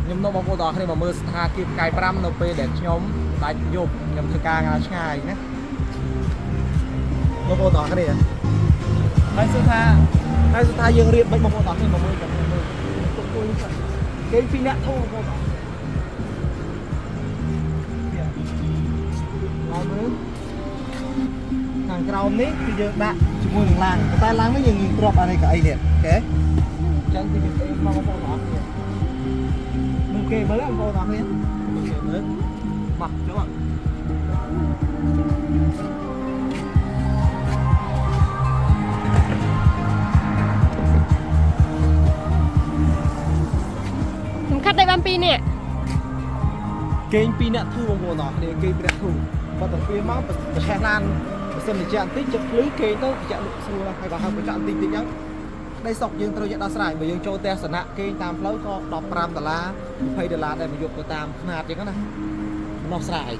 ខ្ញុំនាំបងប្អូនទាំងអស់គ្នាមកមើលស្ថានភាពផ្កាយ5នៅពេលដែលខ្ញុំដាច់យប់ខ្ញុំធ្វើការងារឆ្ងាយណាបងប្អូនទាំងអស់គ្នាហើយសួរថាហើយសួរថាយើងរៀបមិនបងប្អូនទាំងអស់គ្នាមកមើលចាំមើលទុកគួយសិនគេពីរអ្នកធូរបងប្អូនទាំងអស់គ្នាឡើងមើលខាងក្រោមនេះគឺយើងដាក់ជាមួយនឹងឡានប៉ុន្តែឡាននេះយើងងាយទ្រាប់អានេះកៅអីនេះអូខេអញ្ចឹងគឺយើងអេមកបងប្អូនទាំងអស់គ្នា មើលគេមើលបងប្អូនអរគ្នាមើលគេមើលមកចូល សំខាន់តែបានពីរនាក់ គេងពីរអ្នកធូបងប្អូនអរគ្នាគេងពីរអ្នកធូបើទៅពេលមកប្រឆេះឡានបើសិនជាបន្តិចចិត្តភ្លឺគេងទៅចាក់លក់ស្រួលហើយបើហើបចាក់បន្តិចតិចហ្នឹងដីសុកយើងត្រូវយកដោះស្រាយបើយើងចូលផ្ទះសនៈគេងតាមផ្លូវក៏15ដុល្លារ20ដុល្លារដែរមកយកទៅតាមខ្នាតអញ្ចឹងណាដោះស្រាយ